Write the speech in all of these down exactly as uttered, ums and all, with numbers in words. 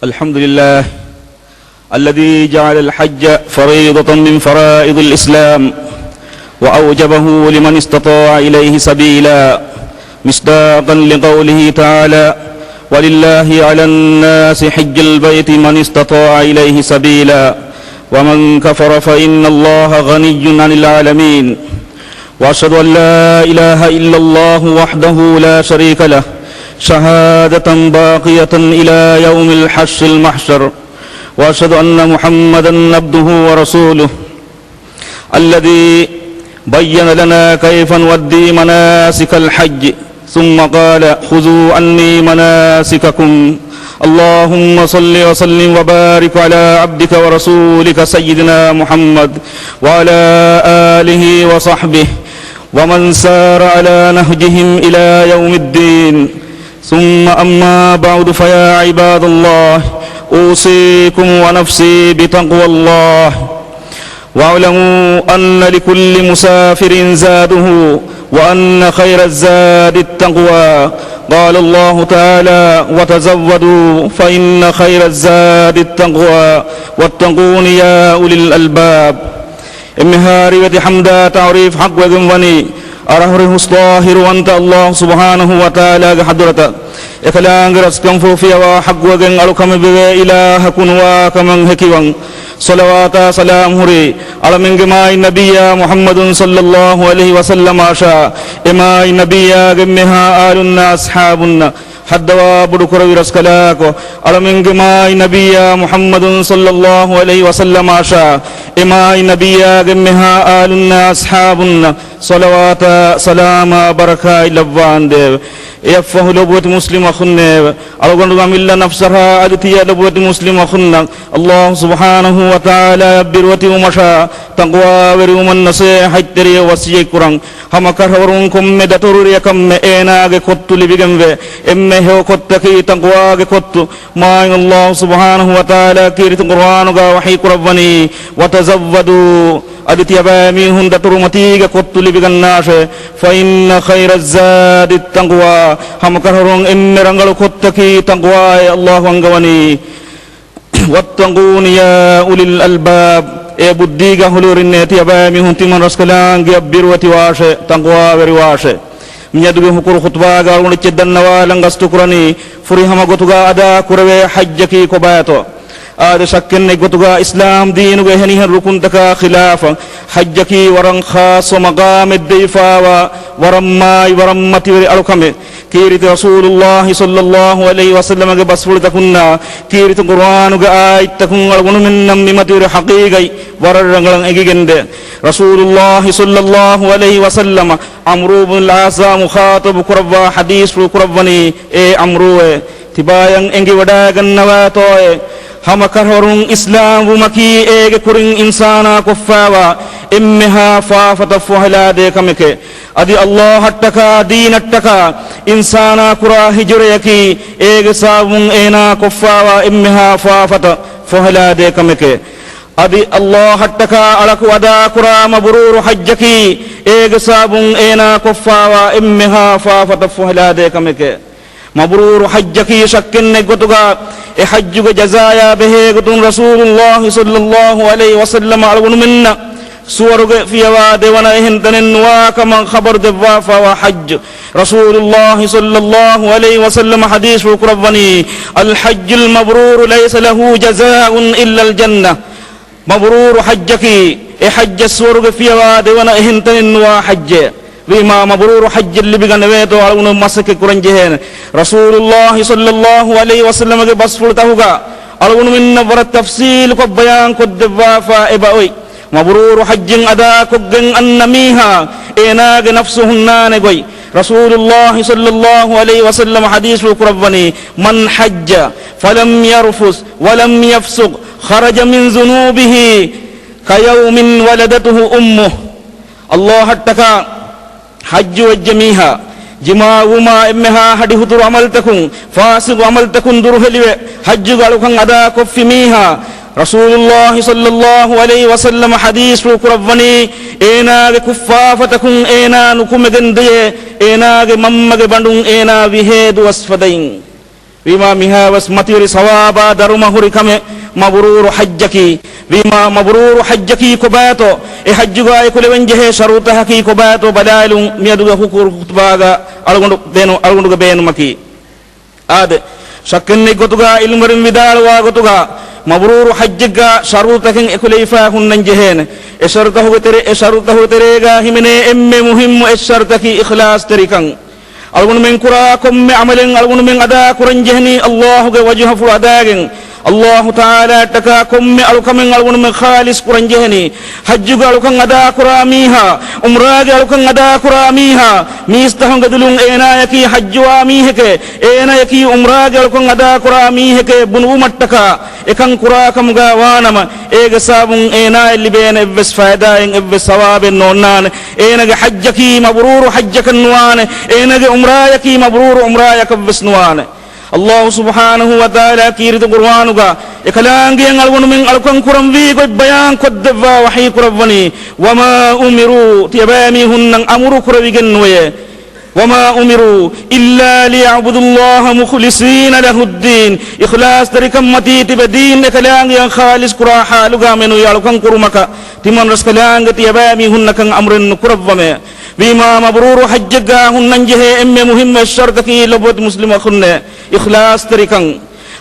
الحمد لله الذي جعل الحج فريضة من فرائض الإسلام وأوجبه لمن استطاع إليه سبيلا، مصداقا لقوله تعالى: "ولله على الناس حج البيت من استطاع إليه سبيلا، ومن كفر فإن الله غني عن العالمين". وأشهد أن لا إله إلا الله وحده لا شريك له، شهادة باقية إلى يوم الحشر المحشر. وأشهد أن محمدا عبده ورسوله الذي بين لنا كيف نؤدي مناسك الحج، ثم قال: "خذوا عني مناسككم". اللهم صل وسلم وبارك على عبدك ورسولك سيدنا محمد وعلى آله وصحبه ومن سار على نهجهم إلى يوم الدين. ثم أما بعد، فيا عباد الله، أوصيكم ونفسي بتقوى الله. واعلموا أن لكل مسافر زاده، وأن خير الزاد التقوى. قال الله تعالى: "وتزودوا فإن خير الزاد التقوى، واتقون يا أولي الألباب". އެންމެހާ ރިވެތި ޙަމްދާ ތަޢުރީފް ޙައްޤުވެގެން ވަނީ އަރަހުރި ހުސް ޠާހިރުވަންތަ ﷲ ސުބްޙާނަހޫ ވަތަޢާލާގެ ޙަޟްރަތަށް. އެކަލާނގެ ރަސްކަންފުޅު ފިޔަވާ ޙައްޤުވެގެން އަޅުކަމެއް ވެވޭ އިލާހަކު ނުވާ ކަމަށް ހެކިވަން. ޞަލަވާތާ ސަލާމް ހުރީ އަޅަމެންގެ މާތް ނަބިއްޔާ މުޙައްމަދު ޞައްލައްލާހު ޢަލައިހި ވަސައްލަމާށާ، އެ މާތް ނަބިއްޔާގެ އެންމެހާ އާލުންނާ އަޞްޙާބުންނަށް ހައްދަވާ ބޮޑުކުރެއްވި ރަސްކަލާކޮ، އަޅަމެންގެ މާތް ނަބިއްޔާ މުޙައްމަދު ޞައްލައްލާހު ޢަލައިހި ވަސައްލަމާށާ، އެ މާތް ނަބިއްޔާގެ އެންމެހާ އާލުންނާ އަޞްޙާބުންނަށް ޞަލަވާތާ ސަލާމާ ބަރަކާތް ލައްވާނދޭވެ. އެއަށްފަހު ލޮބުވެތި މުސްލިމް އަޚުންނޭވެ! އަޅުގަނޑުގެ އަމިއްލަ ނަފްސަށާ އަދި ތިޔަ ލޮބުވެތި މުސްލިމް އަޚުންނަށް ﷲ ސުބްޙާނަހޫ ވަތަޢާލާއަށް ބިރުވެތިވުމަށާ ތަޤްވާވެރިވުމަށް ނަޞޭޙަތްތެރިޔަށް ވަޞިއްޔަތްކުރަން. ހަމަ ކަށަވަރުން ކޮންމެ ދަތުރުރިއަކަށްމެ އޭނާގެ ކޮއްތު ލިބިގެންވެ، އެންމެ ހެޔޮ ކޮއްތަކީ ތަޤްވާގެ ކޮއްތު. މާތް ﷲ ސުބްޙާނަހޫ ވަތަޢާލާ ކީރިތި ޤުރުއާނުގަ ވަޙީ ކުރައްވަނީ، "وتزودوا"، އަދި ތިޔަބައިމީހުން ދަތުރުމަތީގެ ކޮއްތު ލިބިގަންނާށޭ. "فإن خير الزاد التقوى"، ހަމަކަށަވަރުން އެންމެ ރަނގަޅު ކޮއްތަކީ ތަޤްވާއޭ ﷲ އަންގަވަނީ. "واتقون يا أولي الألباب"، އޭ ބުއްދީގެ އަހުލުވެރިންނޭ، ތިޔަބައިމީހުން ތިމަން ރަސްކަލާނގެއަށް ބިރުވެތިވާށޭ، ތަޤްވާވެރިވާށޭ. މިއަދުގެ ހުކުރު ޚުޠުބާގަ އަޅުގަނޑު އެއްޗެއް ދަންނަވާލަން ގަސްތުކުރަނީ، ފުރިހަމަ ގޮތުގަ އަދާ ކުރެވޭ ޙައްޖަކީ ކޮބާތޯ؟ އާދެ، ޝައްކެއްނެތް ގޮތުގަ އިސްލާމް ދީނުގެ އެހެނިހެން ރުކުންތަކާ ޚިލާފަށް، ޙައްޖަކީ ވަރަށް ޚާއްޞަ މަޤާމެއް ދެވިފާވާ، ވަރަށް މާތް ވަރަށް މަތިވެރި އަޅުކަމެއް. ކީރިތި ރަސޫލުﷲ ޞައްލައްލާހު ޢަލައިހި ވަސައްލަމަގެ ބަސްފުޅުތަކުންނާ، ކީރިތި ޤުރުއާނުގެ އާޔަތްތަކުން އަޅުގަނޑުމެންނަށް މި މަތިވެރި ޙަޤީޤަތް ވަރަށް ރަނގަޅަށް އެނގިގެންދޭ. ރަސޫލުﷲ ޞައްލައްލާހު ޢަލައިހި ވަސައްލަމަ ޢަމްރޫ ބުނުލް ޢާޞާ މުޚާޠަބު ކުރައްވާ ޙަދީޘްފުޅު ކުރައްވަނީ، އޭ ޢަމްރޫއޭ، ތިބާޔަށް އެނގިވަޑައިގަންނަވާތޯއޭ، ހަމަކަށަވަރުން އިސްލާމް ވުމަކީ އޭގެ ކުރިން އިންސާނާ ކޮށްފާވާ އެންމެހާ ފާފަތައް ފޮހެލާދޭ ކަމެކޭ. އަދި ﷲ އަށްޓަކާ ދީނަށްޓަކާ އިންސާނާ ކުރާ ހިޖުރަޔަކީ އޭގެ ސަބަބުން އޭނާ ކޮށްފާވާ އެންމެހާ ފާފަތައް ފޮހެލާދޭ ކަމެކޭ. އަދި ﷲ އަށްޓަކާ އަޅަކު އަދާކުރާ މަބްރޫރު ޙައްޖަކީ އޭގެ ސަބަބުން އޭނާ ކޮށްފާވާ އެންމެހާ ފާފަތައް ފޮހެލާދޭ ކަމެކޭ. މަބްރޫރު ޙައްޖަކީ ޝައްކެއްނެތް ގޮތުގަ އެ ޙައްޖުގެ ޖަޒާޔާ ބެހޭ ގޮތުން ރަސޫލުﷲ ޞައްލައްލާހު ޢަލައިހި ވަސައްލަމަ އަޅުގަނޑުމެންނަށް ސުވަރުގެ ފިޔަވާ ދެވަނަ އެހެން ތަނެއް ނުވާ ކަމަށް ޚަބަރު ދެއްވާފާވާ ޙައްޖު. ރަސޫލުﷲ ޞައްލައްލާހު ޢަލައިހި ވަސައްލަމަ ޙަދީޘްފުޅު ކުރައްވަނީ، "الحج المبرور ليس له جزاء إلا الجنة." މަބްރޫރު ޙައްޖަކީ އެ ޙައްޖަށް ސުވަރުގެ ފިޔަވާ ދެވަނަ އެހެން ތަނެއް ނުވާ ޙައްޖެއް. ވީމާ، މަބްރޫރު ޙައްޖެއް ލިބިގަނެވޭތޯ އަޅުގަނޑު މަސައްކަތް ކުރަން ޖެހޭނެ. ރަސޫލުﷲ ޞައްލައްލާހު ޢަލައިހި ވަސައްލަމަގެ ބަސްފުޅުތަކުގަ އަޅުގަނޑުމެންނަށް ވަރަށް ތަފްޞީލުކޮށް ބަޔާންކޮށްދެއްވާފާ އެބައޮތް. މަބްރޫރު ޙައްޖެއް އަދާކޮށްގެން އަންނަ މީހާ އޭނާގެ ނަފްސު ހުންނާނެ ގޮތް. ރަސޫލުﷲ ޞައްލައްލާހު ޢަލައިހި ވަސައްލަމަ ޙަދީޘްފުޅު ކުރައްވަނީ، "من حج فلم يرفث ولم يفسق خرج من ذنوبه كيوم ولدته أمه." ﷲ އަށްޓަކާ ޙައްޖު ވެއްޖެ މީހާ، ޖިމާޢުވުމާ އެންމެހާ ހަޑިހުތުރު ޢަމަލުތަކުން، ފާސިޤު ޢަމަލުތަކުން ދުރުހެލިވެ، ޙައްޖުގެ އަޅުކަން އަދާކޮށްފި މީހާ، ރަސޫލުﷲ ޞައްލައްލާހު ޢަލައިހި ވަސައްލަމަ ޙަދީޘްފުޅު ކުރައްވަނީ، އޭނާގެ ކުށްފާފަތަކުން އޭނާ ނުކުމެގެން ދިޔަ، އޭނާގެ މަންމަގެ ބަނޑުން އޭނާ ވިހޭ ދުވަސް ފަދައިން. ވީމާ މިހާވެސް މަތިވެރި ސަވާބާ ދަރުމަ ހުރި ކަމެއް މަބްރޫރު ޙައްޖަކީ. ވީމާ މަބްރޫރު ޙައްޖަކީ ކޮބާތޯ؟ އެ ޙައްޖުގާ އެކުލެވެން ޖެހޭ ޝަރުޠަކީ ކޮބާތޯ ބަލާލުން މިއަދުގެ ޚު-، ޚު-، ޚުތުބާގަ އަޅުގަނޑު ބޭނު-، އަޅުގަނޑުގެ ބޭނުމަކީ. އާދެ، ޝައްކެއްނެތް ގޮތުގަ ޢިލްމުވެރިން ވިދާޅުވާ ގޮތުގަ، މަބްރޫރު ޙައްޖެއްގަ ޝަރުޠަކެއް އެކުލެވިފަ ހުންނަން ޖެހޭނެ. އެ ޝަރުޠަ ހުގެ ތެރެ-، އެ ޝަރުޠަ ހުގެ ތެރޭގަ ހިމެނޭ އެންމެ މުހިއްމު އެއް ޝަރުޠަކީ އިޚްލާޞްތެރިކަން. އަޅުގަނޑުމެން ކުރާ ކޮންމެ ޢަމަލެއް އަޅުގަނޑުމެން އަދާ ކުރަން ޖެހެނީ ﷲ ގެ ވަޖުހަފުޅު އަދާގެން. ﷲ ތަޢާލާއަށްޓަކާ ކޮންމެ އަޅުކަމެއް އަޅުގަނޑުމެން ޚާލިޞް ކުރަން ޖެހެނީ. ޙައްޖުގެ އަޅުކަން އަދާ ކުރާ މީހާ، ޢުމްރާގެ އަޅުކަން އަދާ ކުރާ މީހާ، މީސްތަހުންގެ ދުލުން އޭނާޔަކީ ޙައްޖުވާ މީހެކޭ، އޭނާޔަކީ ޢުމްރާގެ އަޅުކަން އަދާ ކުރާ މީހެކޭ ބުނުވުމަށްޓަކާ، އެކަން ކުރާ ކަމުގަ ވާނަމަ، އޭގެ ސަބަބުން އޭނާއަށް ލިބޭނެ އެއްވެސް ފައިދާއެއް، އެއްވެސް ސަވާބެއް ނޯންނާނެ. އޭނާގެ ޙައްޖަކީ މަބްރޫރު ޙައްޖަކަށް ނުވާނެ. އޭނާގެ ޢުމްރާޔަކީ މަބްރޫރު ޢުމްރާޔަކަށްވެސް ނުވާނެ. ﷲ ސުބްޙާނަހޫ ވަތަޢާލާ ކީރިތި ޤުރުއާނުގަ އެކަލާނގެއަށް އަޅުގަނޑުމެން އަޅުކަން ކުރަންވީ ގޮތް ބަޔާން ކޮށްދެއްވާ ވަޙީ ކުރައްވަނީ، وما أمروا، ތިޔަބައިމީހުންނަށް އަމުރު ކުރެވިގެން ނުވޭ. وما أمروا إلا ليعبدوا الله مخلصين له الدين، އިޚްލާޞްތެރިކަންމަތީ ތިބެ ދީން އެކަލާނގެއަށް ޚާލިޞް ކުރާ ޙާލުގަ މެނުވީ އަޅުކަން ކުރުމަކަށް ތިމަންރަސްކަލާނގެ ތިޔަބައިމީހުންނަކަށް އަމުރެއް ނުކުރައްވަމޭ. ވީމާ މަބްރޫރު ޙައްޖެއްގަ ހުންނަން ޖެހޭ އެންމެ މުހިއްމު އެއް ޝަރުޠަކީ ލޮބުވެތި މުސްލިމަކުންނޭ އިޚްލާޞްތެރިކަން.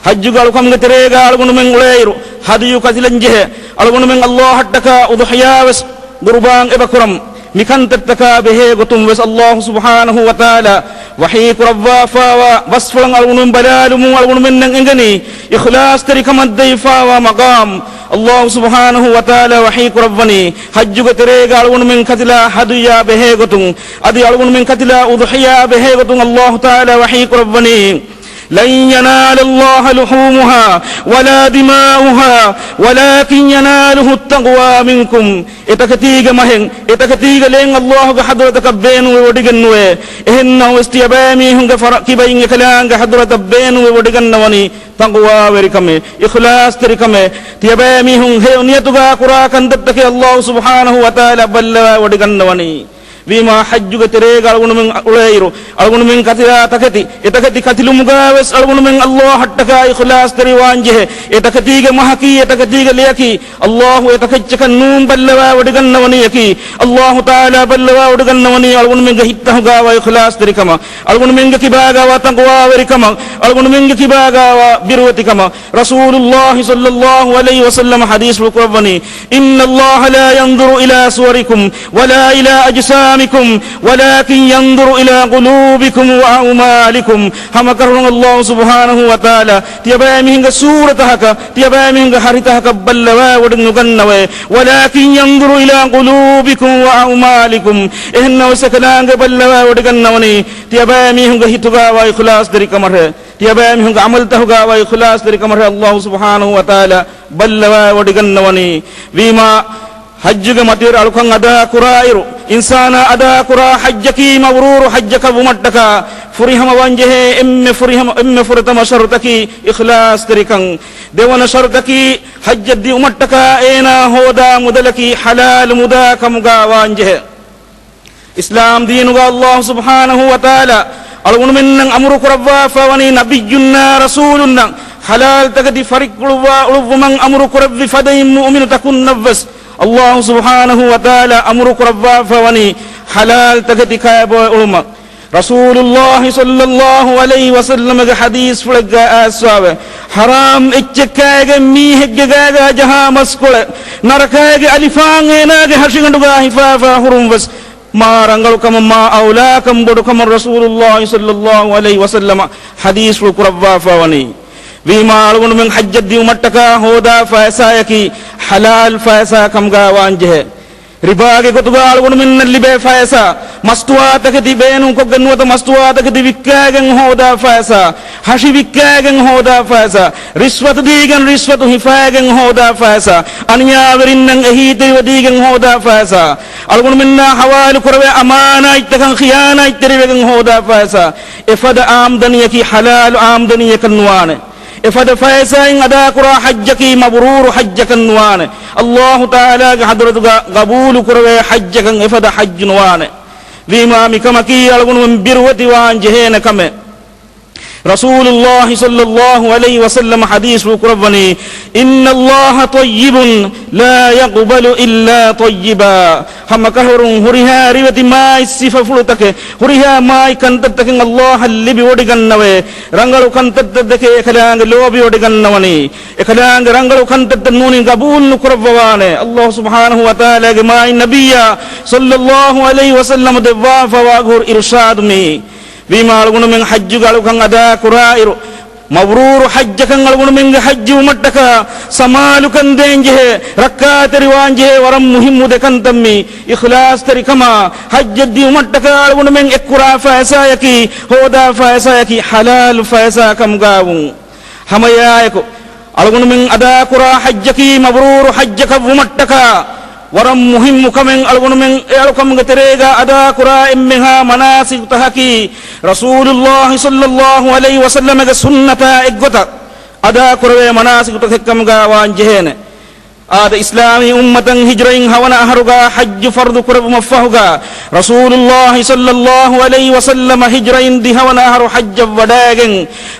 ޙައްޖުގެ އަޅުކަމުގެ ތެރޭގަ އަޅުގަނޑުމެން އުޅޭއިރު، ހަދުޔު ކަތިލަން ޖެހޭ. އަޅުގަނޑުމެން ﷲ އަށްޓަކާ އުޟުޙިޔާ ވެސް ޤުރުބާން އެބަ ކުރަން. މިކަންތައްޓަކާ ބެހޭ ގޮތުން ވެސް ﷲ ސުބްޙާނަހޫ ވަތަޢާލާ ވަޙީ ކުރައްވާފައިވާ ވަޞްފުޅަށް އަޅުގަނޑުމެން ބަލާލުމުން އަޅުގަނޑުމެންނަށް އެނގެނީ އިޚްލާޞްތެރިކަމަށް ދެވިފައިވާ މަޤާމް. ﷲ ސުބްޙާނަހޫ ވަތަޢާލާ ވަޙީ ކުރައްވަނީ، ޙައްޖުގެ ތެރޭގަ އަޅުގަނޑުމެން ކަތިލާ ހަދުޔާ ބެހޭ ގޮތުން، އަދި އަޅުގަނޑުމެން ކަތިލާ އުޟުޙިޔާ ބެހޭ ގޮތުން ﷲ ތަޢާލާ ވަޙީ ކުރައްވަނީ، لن ينال الله لحومها ولا دماؤها ولكن يناله التقوى منكم. އެ ތަކެތީގެ މަހެއް، އެ ތަކެތީގެ ލޭން ﷲ ގެ ޙަޟްރަތަކަށް ބޭނުންވެވޮޑިގެން ނުވޭ. އެހެން ނަމަވެސް ތިޔަބައިމީހުންގެ ފަރަ-، ކިބައިން އެކަލާނގެ ޙަޟްރަތަށް ބޭނުންވެވޮޑިގަންނަވަނީ ތަޤްވާވެރިކަމެއް، އިޚްލާޞްތެރިކަމެއް. ތިޔަބައިމީހުން ހެޔޮ ނިޔަތުގަ ކުރާ ކަންތައްތަކެއް ﷲ ސުބްޙާނަހޫ ވަތަޢާލާ ބައްލަވާވޮޑިގަންނަވަނީ. ވީމާ ޙައްޖުގެ ތެރޭގަ އަޅުގަނޑުމެން އުޅޭއިރު، އަޅުގަނޑުމެން ކަތިލާ ތަކެތި، އެ ތަކެތި ކަތިލުމުގަ ވެސް އަޅުގަނޑުމެން ﷲ އަށްޓަކާ އިޚްލާޞްތެރިވާން ޖެހޭ. އެ ތަކެތީގެ މަހަކީ، އެ ތަކެތީގެ ލެޔަކީ، ﷲ އެ ތަކެއްޗަކަށް ނޫން ބައްލަވާވޮޑިގަންނަވަނީއަކީ. ﷲ ތަޢާލާ ބައްލަވާވޮޑިގަންނަވަނީ އަޅުގަނޑުމެންގެ ހިތްތަކުގަވާ އިޚްލާޞްތެރިކަމަށް، އަޅުގަނޑުމެންގެ ކިބާގަވާ ތަޤްވާވެރިކަމަށް، އަޅުގަނޑުމެންގެ ކިބާގަވާ ބިރުވެތިކަމަށް. ރަސޫލުﷲ ޞައްލަﷲ ޢަލައިހި ވަސައްލަމަ ޙަދީޘްފުޅު ކުރައްވަނީ، إن الله لا ينظر إلى صوركم ولا إلى أجسامكم ولكن ينظر إلى قلوبكم وأعمالكم. ހަމަކަށަވަރުން ﷲ ސުބްޙާނަހޫ ވަތަޢާލާ ތިޔަބައިމީހުންގެ ސޫރަތަކަކަށް، ތިޔަބައިމީހުންގެ ހަށިތަކަކަށް ބައްލަވާވޮޑިނުގަންނަވައޭ. ولكن ينظر إلى قلوبكم وأعمالكم. އެހެންނަމަވެސް އެކަލާނގެ ބައްލަވާވޮޑިގަންނަވަނީ ތިޔަބައިމީހުންގެ ހިތުގަވާ އިޚްލާޞްތެރިކަމަށޭ. ތިޔަބައިމީހުންގެ ޢަމަލުތަކުގަވާ އިޚްލާޞްތެރިކަމަށޭ ﷲ ސުބްޙާނަހޫ ވަތަޢާލާ ބައްލަވާވޮޑިގަންނަވަނީ. ވީމާ، ޙައްޖުގެ މަތިވެރި އަޅުކަން އަދާކުރާއިރު، އިންސާނާ އަދާކުރާ ޙައްޖަކީ މަބްރޫރު ޙައްޖަކަށް ވުމަށްޓަކާ، ފުރިހަމަވާންޖެހޭ އެންމެ ފުރިހަމަ، އެންމެ ފުރަތަމަ ޝަރުޠަކީ އިޚްލާޞްތެރިކަން. ދެވަނަ ޝަރުޠަކީ، ޙައްޖަށް ދިއުމަށްޓަކާ އޭނާ ހޯދާ މުދަލަކީ ޙަލާލު މުދާ ކަމުގަ ވާންޖެހޭ. އިސްލާމް ދީނުގަ ﷲ ސުބްޙާނަހޫ ވަތަޢާލާ އަޅުގަނޑުމެންނަށް އަމުރު ކުރައްވާފަވަނީ ނަބިއްޔުންނާ ރަސޫލުންނަށް ޙަލާލް ތަކެތި ފަރިއްކުޅުއްވާ އުޅުއްވުމަށް އަމުރު ކުރެއްވި ފަދައިން މުއުމިނުތަކުންނަށްވެސް ﷲ ސުބްޙާނަހޫ ވަތަޢާލާ އަމުރު ކުރައްވާފަވަނީ ޙަލާލް ތަކެތި ކައިބޮއެ އުޅުމަށް. ރަސޫލުﷲ ޞައްލަﷲ ޢަލައިހި ވަސައްލަމަގެ ޙަދީޘްފުޅެއްގަ އައިސްވާވޭ، ޙަރާމް އެއްޗެއް ކައިގެން މީހެއްގެ ގައިގަ ޖަހާ މަސްކޮޅެއް، ނަރަކައިގެ އަލިފާން އޭނާގެ ހަށިގަނޑުގަ ހިފާފަ ހުރުން ވެސް، މާ ރަނގަޅުކަމަށް، މާ އައުލާކަން ބޮޑުކަމަށް ރަސޫލުﷲ ޞައްލަﷲ ޢަލައިހި ވަސައްލަމަ ޙަދީޘްފުޅު ކުރައްވާފަވަނީ. ވީމާ އަޅުގަނޑުމެން ޙައްޖަށް ދިއުމަށްޓަކާ ހޯދާ ފައިސާޔަކީ ޙަލާލް ފައިސާ ކަމުގަ ވާންޖެހޭ. ރިބާގެ ގޮތުގަ އަޅުގަނޑުމެންނަށް ލިބޭ ފައިސާ، މަސްތުވާތަކެތި ބޭނުންކޮށްގެން ނުވަތަ މަސްތުވާތަކެތި ވިއްކާގެން ހޯދާ ފައިސާ، ހަށި ވިއްކާގެން ހޯދާ ފައިސާ، ރިޝްވަތު ދީގެން ރިޝްވަތު ހިފާގެން ހޯދާ ފައިސާ، އަނިޔާވެރިންނަށް އެހީތެރިވެދީގެން ހޯދާ ފައިސާ، އަޅުގަނޑުމެންނާ ޙަވާލު ކުރެވޭ އަމާނާތްތަކަށް ޚިޔާނާތްތެރިވެގެން ހޯދާ ފައިސާ، އެފަދަ އާމްދަނީއަކީ ޙަލާލު އާމްދަނީއަކަށް ނުވާނެ. އެފަދަ ފައިސާއިން އަދާކުރާ ޙައްޖަކީ މަބްރޫރު ޙައްޖަކަށް ނުވާނެ. ﷲ ތަޢާލާގެ ޙަޟްރަތުގަ ޤަބޫލު ކުރެވޭ ޙައްޖަކަށް އެފަދަ ޙައްޖު ނުވާނެ. ވީމާ މިކަމަކީ އަޅުގަނޑުމެން ބިރުވެތިވާން ޖެހޭނެ ކަމެއް. ރަސޫލުﷲ ޞައްލަﷲ ޢަލައިހި ވަސައްލަމަ ޙަދީޘްފުޅު ކުރައްވަނީ، إن الله طيب لا يقبل إلا طيبا. ހަމަ ކަހަވަރުން ހުރިހާ ރިވެތި މާތް ސިފަފުޅުތަކެއް، ހުރިހާ މާތް ކަންތައްތަކެއް ﷲ އަށް ލިބިވޮޑިގަންނަވައޭ. ރަނގަޅު ކަންތައްތައް ދެކެ އެކަލާނގެ ލޯބިވޮޑިގަންނަވަނީ. އެކަލާނގެ ރަނގަޅު ކަންތައްތައް ނޫނީ ގަބޫލު ނުކުރައްވަވާނެ. ﷲ ސުބްޙާނަހޫ ވަތަޢާލާގެ މާތް ނަބިއްޔާ ޞައްލަﷲ ޢަލައިހި ވަސައްލަމަ ދެއްވާފަވާ އިރުޝާދު މީ. ވީމާ އަޅުގަނޑުމެން ޙައްޖުގެ އަޅުކަން އަދާކުރާއިރު، މަބްރޫރު ޙައްޖަކަށް އަޅުގަނޑުމެންގެ ޙައްޖު ވުމަށްޓަކާ ސަމާލުކަން ދޭންޖެހޭ، ރައްކާތެރިވާންޖެހޭ ވަރަށް މުހިއްމު ދެކަންތައްމީ. އިޚްލާޞްތެރިކަމާ، ޙައްޖަށް ދިއުމަށްޓަކާ އަޅުގަނޑުމެން އެއްކުރާ ފައިސާޔަކީ، ހޯދާ ފައިސާޔަކީ ޙަލާލު ފައިސާ ކަމުގާވުން. ހަމައެއާއެކު، އަޅުގަނޑުމެން އަދާކުރާ ޙައްޖަކީ މަބްރޫރު ޙައްޖަކަށް ވުމަށްޓަކާ، ވަރަށް މުހިއްމު ކަމެއް އަޅުގަނޑުމެން އެ އަޅުކަމުގެ ތެރޭގަ އަދާކުރާ އެންމެހާ މަނާސިކުތަކަކީ، ރަސޫލުﷲ ޞައްލަﷲ ޢަލައިހި ވަސައްލަމަގެ ސުންނަތާ އެއްގޮތަށް އަދާކުރެވޭ މަނާސިކުތަކެއްކަމުގަ ވާން ޖެހޭނެ. އާދެ، އިސްލާމީ އުއްމަތަށް ހިޖްރައިން ހަވަނަ އަހަރުގަ ޙައްޖު ފަރުޟު ކުރެއްވުމަށް ފަހުގަ، ރަސޫލުﷲ ޞައްލަﷲ ޢަލައިހި ވަސައްލަމަ ހިޖްރައިން ދިހަވަނަ އަހަރު ޙައްޖަށް ވަޑައިގެން،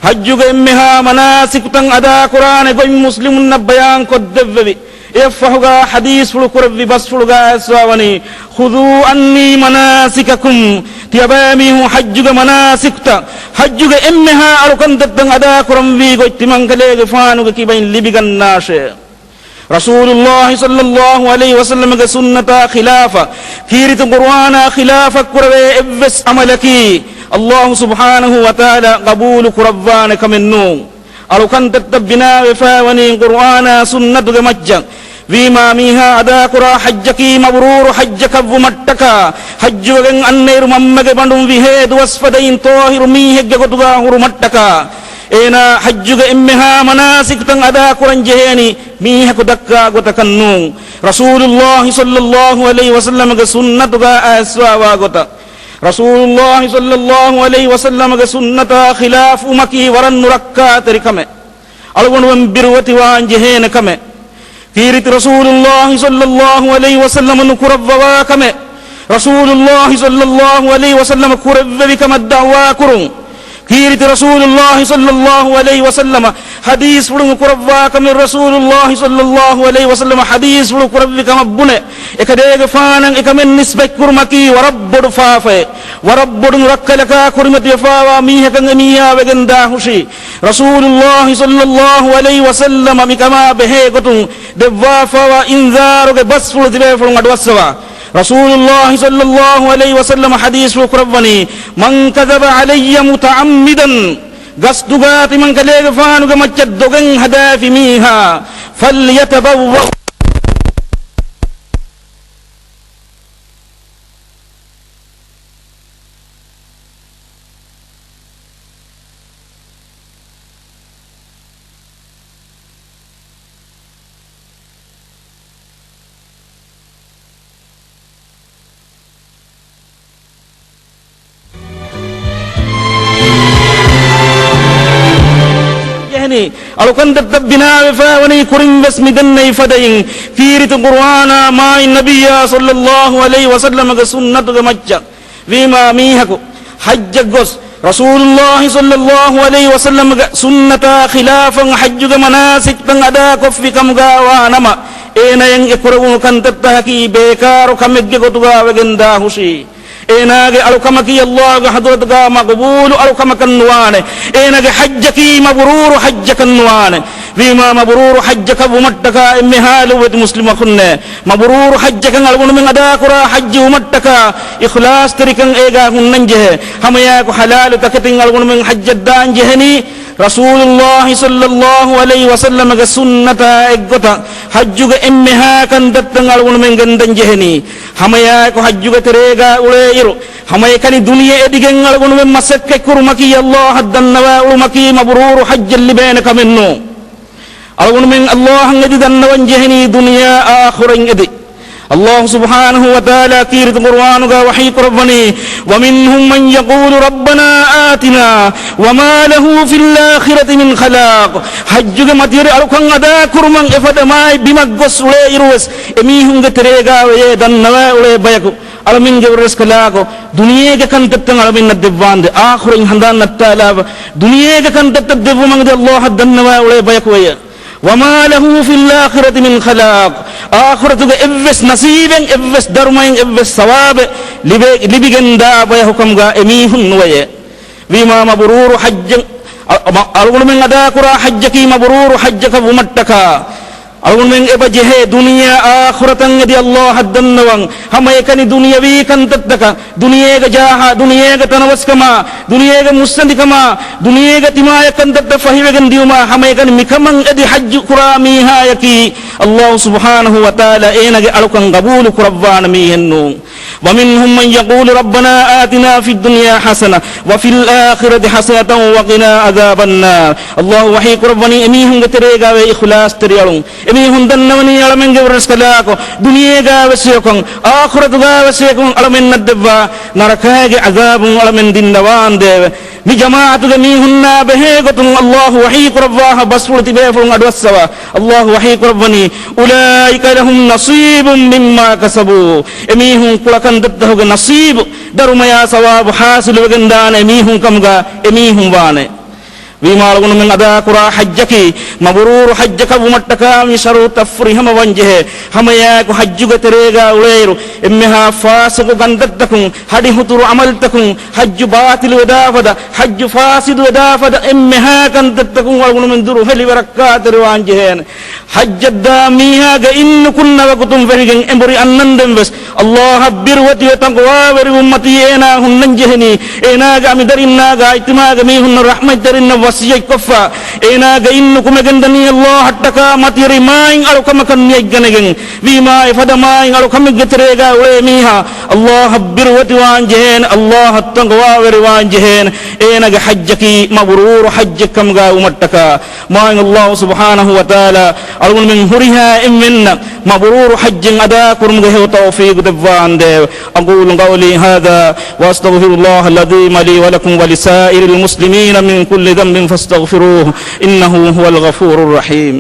ޙައްޖުގެ އެންމެހާ މަނާސިކުތައް އަދާކުރާނެ ގޮތް މުސްލިމުންނަށް ބަޔާން ކޮށްދެއްވެވި. އެއަށްފަހުގަ ޙަދީޘްފުޅު ކުރެއްވި ބަސްފުޅުގަ އައިސްވާވަނީ، خذوا عني مناسككم. ތިޔަބައިމީހުން ޙައްޖުގެ މަނާސިކުތައް، ޙައްޖުގެ އެންމެހާ އަޅުކަންތައްތައް އަދާކުރަންވީ ގޮތް ތިމަންކަލޭގެފާނުގެ ކިބައިން ލިބިގަންނާށޭ. ރަސޫލުﷲ ޞައްލަﷲ ޢަލައިހި ވަސައްލަމަގެ ސުންނަތާ ޚިލާފަށް، ކީރިތި ޤުރުއާނާ ޚިލާފަށް ކުރެވޭ އެއްވެސް ޢަމަލަކީ، ﷲ ސުބްޙާނަހޫ ވަތަޢާލާ ޤަބޫލު ކުރައްވާނެ ކަމެއް ނޫން. އަޅުކަންތައްތައް ބިނާވެފައިވަނީ ޤުރުއާނާ ސުންނަތުގެ މައްޗަށް. ވީމާ މީހާ އަދާކުރާ ޙައްޖަކީ މަބްރޫރު ޙައްޖަކަށްވުމަށްޓަކާ، ޙައްޖުވެގެން އަންނައިރު މަންމަގެ ބަނޑުން ވިހޭ ދުވަސް ފަދައިން ޠާހިރު މީހެއްގެ ގޮތުގަ ހުރުމަށްޓަކާ، އޭނާ ޙައްޖުގެ އެންމެހާ މަނާސިކުތައް އަދާކުރަން ޖެހޭނީ މީހަކު ދައްކާ ގޮތަކަށް ނޫން. ރަސޫލުﷲ ޞައްލަﷲ ޢަލައިހި ވަސައްލަމަގެ ސުންނަތުގަ އައިސްވާވާ ގޮތަށް. ރަސޫލުﷲ ޞައްލަﷲ ޢަލައިހި ވަސައްލަމަގެ ސުންނަތާ ޚިލާފުވުމަކީ ވަރަށް ނުރައްކާތެރި ކަމެއް. އަޅުގަނޑުމެން ބިރުވެތިވާން ޖެހޭނެ ކަމެއް. ކީރިތި ރަސޫލުﷲ ޞައްލަﷲ ޢަލައިހި ވަސައްލަމަ ނުކުރައްވަވާ ކަމެއް. ރަސޫލުﷲ ޞައްލަﷲ ޢަލައިހި ވަސައްލަމަ ކުރެއްވެވި ކަމަށް ދަޢުވާ ކުރުން. ކީރިތި ރަސޫލުﷲ ޞައްލަﷲ ޢަލައިހި ވަސައްލަމަ ޙަދީޘްފުޅު ނުކުރައްވާ ކަމެއް، ރަސޫލުﷲ ޞައްލަﷲ ޢަލައިހި ވަސައްލަމަ ޙަދީޘްފުޅު ކުރެއްވި ކަމަށް ބުނެ، އެކަލޭގެފާނަށް އެކަމެއް ނިސްބަތްކުރުމަކީ ވަރަށް ބޮޑު ފާފައެއް، ވަރަށް ބޮޑު ނުރައްކަލަކާ ކުރިމަތިވެފާވާ މީހަކަށް އެމީހާ ވެގެންދާ ހުށީ. ރަސޫލުﷲ ޞައްލަﷲ ޢަލައިހި ވަސައްލަމަ މިކަމާ ބެހޭ ގޮތުން ދެއްވާފައިވާ އިންޒާރުގެ ބަސްފުޅު ތިބޭފުޅުން އަޑުއައްސަވާ. ރަސޫލުﷲ ޞައްލަﷲ ޢަލައިހި ވަސައްލަމަ ޙަދީޘްފުޅު ކުރައްވަނީ، من كذب علي متعمدا، ގަސްދުގާ ތިމަންކަލޭގެފާނުގެ މައްޗަށް ދޮގެއް ހަދާފި މީހާ، فليتبوأ ޖެހެނީ. އަޅުކަންތައްތައް ބިނާވެފައިވަނީ ކުރިން ވެސް މިދެންނެވި ފަދައިން، ކީރިތި ޤުރުއާނާ މާތް ނަބިއްޔާ ޞައްލަﷲ ޢަލައިހި ވަސައްލަމަގެ ސުންނަތުގެ މައްޗަށް. ވީމާ މީހަކު ޙައްޖަށް ގޮސް، ރަސޫލުﷲ ޞައްލަﷲ ޢަލައިހި ވަސައްލަމަގެ ސުންނަތާ ޚިލާފަށް ޙައްޖުގެ މަނާސިކްތައް އަދާކޮށްފި ކަމުގާ ވާ ނަމަ، އޭނައަށް އެ ކުރެވުނު ކަންތައްތަކަކީ ބޭކާރު ކަމެއްގެ ގޮތުގާ ވެގެންދާ ހުށީ. އޭނާގެ އަޅުކަމަކީ ﷲގެ ޙަޟްރަތުގާ މަޤުބޫލު އަޅުކަމަކަށް ނުވާނެ. އޭނާގެ ޙައްޖަކީ މަބްރޫރު ޙައްޖަކަށް ނުވާނެ. ވީމާ މަބްރޫރު ޙައްޖަކަށް ވުމަށްޓަކާ އެންމެހާ ލޮބުވެތި މުސްލިމަކުންނޭ، މަބްރޫރު ޙައްޖަކަށް އަޅުގަނޑުމެން އަދާކުރާ ޙައްޖު ވުމަށްޓަކާ އިޚްލާޞްތެރިކަން އޭގާ ހުންނަންޖެހޭ. ހަމަޔާކު ޙަލާލު ތަކެތިން އަޅުގަނޑުމެން ޙައްޖަށް ދާން ޖެހެނީ، ރަސޫލުﷲ ޞައްލަﷲ ޢަލައިހި ވަސައްލަމަގެ ސުންނަތާ އެއްގޮތަށް ޙައްޖުގެ އެންމެހާ ކަންތައްތައް އަޅުގަނޑުމެން ގެންދަން ޖެހެނީ. ހަމަޔާއެކު ޙައްޖުގެ ތެރޭގާ އުޅޭއިރު، ހަމައެކަނި ދުނިޔެ އެދިގެން އަޅުގަނޑުމެން މަސައްކަތްކުރުމަކީ ﷲ އަށް ދަންނަވާ އުޅުމަކީ މަބްރޫރު ޙައްޖެއް ލިބޭނެ ކަމެއް ނޫން. އަޅުގަނޑުމެން ﷲ އަށް އެދި ދަންނަވަން ޖެހެނީ ދުނިޔެ އާޚިރަތް އެދި. ﷲ ސުބްޙާނަހޫ ވަތަޢާލާ ކީރިތި ޤުރުއާނުގާ ވަޙީ ކުރައްވަނީ، ومنهم من يقول ربنا آتنا وما له في الآخرة من خلاق. ޙައްޖުގެ މަތިވެރި އަޅުކަން އަދާކުރުމަށް އެފަދަ މާތް ބިމަށް ގޮސް އުޅޭ އިރުވެސް، އެމީހުންގެ ތެރޭގާ ވެޔޭ ދަންނަވާ އުޅޭ ބަޔަކު. އަޅަމެންގެ ވެރިރަސްކަލާކޮ، ދުނިޔޭގެ ކަންތައްތައް އަޅަމެންނަށް ދެއްވާނދެ، އާޚިރަތް ހަނދާން ނައްތާލާފަ، ދުނިޔޭގެ ކަންތައްތައް ދެއްވުމަށް އަދި އައްލާހަށް ދަންނަވާ އުޅޭ ބަޔަކު ވެޔޭ. وما له في الآخرة من خلاق. އާޚިރަތުގެ އެއްވެސް ނަސީބެއް، އެއްވެސް ދަރުމައެއް، އެއްވެސް ސަވާބެއް ލިބޭ، ލިބިގެންދާ ބަޔަކު ކަމުގަ އެމީހުން ނުވެޔޭ. ވީމާ މަބްރޫރު ޙައްޖެއް، އަ-، މަ-، އަޅުގަނޑުމެން އަދާކުރާ ޙައްޖަކީ މަބްރޫރު ޙައްޖަކަށް ވުމަށްޓަކާ، އަޅުގަނޑުމެން އެބަ ޖެހޭ ދުނިޔެއާ އާޚިރަތަށް އަދި އައްލާހަށް ދަންނަވަން، ހަމައެކަނި ދުނިޔަވީ ކަންތައްތަކަށް، ދުނިޔޭގެ ޖާހާ، ދުނިޔޭގެ ތަނަވަސްކަމާ، ދުނިޔޭގެ މުއްސަނދިކަމާ، ދުނިޔޭގެ ތިމާޔަށް ކަންތައްތައް ފަހިވެގެން ދިޔުމާ، ހަމައެކަނި މިކަމަށް އަދި ޙައްޖު ކުރާ މީހާޔަކީ، އައްލާހު ސުބްޙާނަހު ވަތަޢާލާ އޭނާގެ އަޅުކަން ގަބޫލު ކުރައްވާނެ މީހެއް ނޫން. ومنهم من يقول ربنا آتنا في الدنيا حسنة وفي الآخرة حسنة وقنا عذاب النار. އައްލާހު ވަޙީ ކުރައްވަނީ އެމީހުންގެ ތެރޭގަ އިޚްލާޞްތެރި އަޅުން. އެމީހުން ދަންނަވަނީ އަޅަމެންގެ ވެރިރަސްކަލާކޮ، ދުނިޔޭގަ ވެސް ހެޔޮކަން، އާޚިރަތުގަ ވެސް ހެޔޮކަން އަޅަމެންނަށް ދެއްވާ ނަރަކައިގެ ޢަޛާބުން އަޅަމެން ދިންނަވާނދޭވެ. މި ޖަމާޢަތުގެ މީހުންނާ ބެހޭ ގޮތުން އައްލާހު ވަޙީ ކުރައްވާފަ ބަސްފުޅު ތިބޭފުޅުން އަޑުއައްސަވާ. އައްލާހު ވަޙީ ކުރައްވަނީ، أولئك لهم نصيب مما كسبوا. އެމީހުން ކުޅަކަންތައްތަކުގެ ނަޞީބު، ދަރުމަޔާ ސަވާބު ޙާޞިލުވެގެންދާނެ އެމީހުން ކަމުގަ އެމީހުން ވާނެ. ވީމާ އަޅުގަނޑުމެން އަދާކުރާ ޙައްޖަކީ މަބްރޫރު ޙައްޖަކަށް ވުމަށްޓަކާ މި ޝަރުޠުތައް ފުރިހަމަވަން ޖެހޭ. ހަމައެއާއެކު ޙައްޖުގެ ތެރޭގަ އުޅޭއިރު، އެންމެހާ ފާސިޤު ކަންތައްތަކުން، ހަޑިހުތުރު ޢަމަލުތަކުން، ޙައްޖު ބާޠިލުވެދާފަދަ، ޙައްޖު ފާސިދުވެދާފަދަ އެންމެހާ ކަންތައްތަކުން އަޅުގަނޑުމެން ދުރުހެލިވެރައްކާތެރިވާން ޖެހޭނެ. ޙައްޖަށްދާ މީހާގެ އިން ނުކުންނަ ވަގުތުން ފެށިގެން އެނބުރި އަންނަންދެން ވެސް، އައްލާހަށް ބިރުވެތިވެ ތަޤްވާވެރިވުންމަތީ އޭނާ ހުންނަން ޖެހެނީ. އޭނާގެ އަނބިދަރިންނާގާ އިޖްތިމާޢުގެ މީހުންނަށް ރަޙްމަތްތެރިންނަށް ވަޞިއްޔަތްކޮށްފަ، އޭނާގެ އިން ނުކުމެގެންދަނީ އައްލާހަށްޓަކާ މަތިވެރި މާތް އަޅުކަމަކަށް ނިޔަތްގަނެގެން. ވީމާ އެފަދަ މާތް އަޅުކަމެއްގެ ތެރޭގާ އުޅޭ މީހާ އައްލާހަށް ބިރުވެތިވާން ޖެހޭނެ، އައްލާހަށް ތަޤްވާވެރިވާން ޖެހޭނެ. އޭނާގެ ޙައްޖަކީ މަބްރޫރު ޙައްޖެއް ކަމުގާ ވުމަށްޓަކާ، މާތް އައްލާހު ސުބްޙާނަހު ވަތަޢާލާ އަޅުގަނޑުމެން ހުރިހާ އެންމެންނަށް މަބްރޫރު ޙައްޖެއް އަދާކުރުމުގެ ހެޔޮ ތައުފީޤު ދެއްވާނދޭވެ. أقول قولي هذا وأستغفر الله العظيم لي ولكم ولسائر المسلمين من كل ذنب فاستغفروه إنه هو الغفور الرحيم.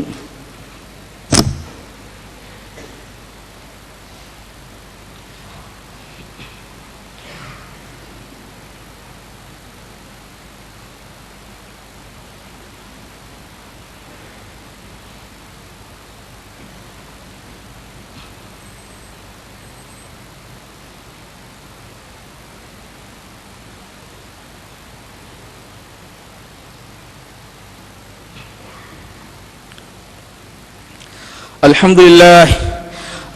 الحمد لله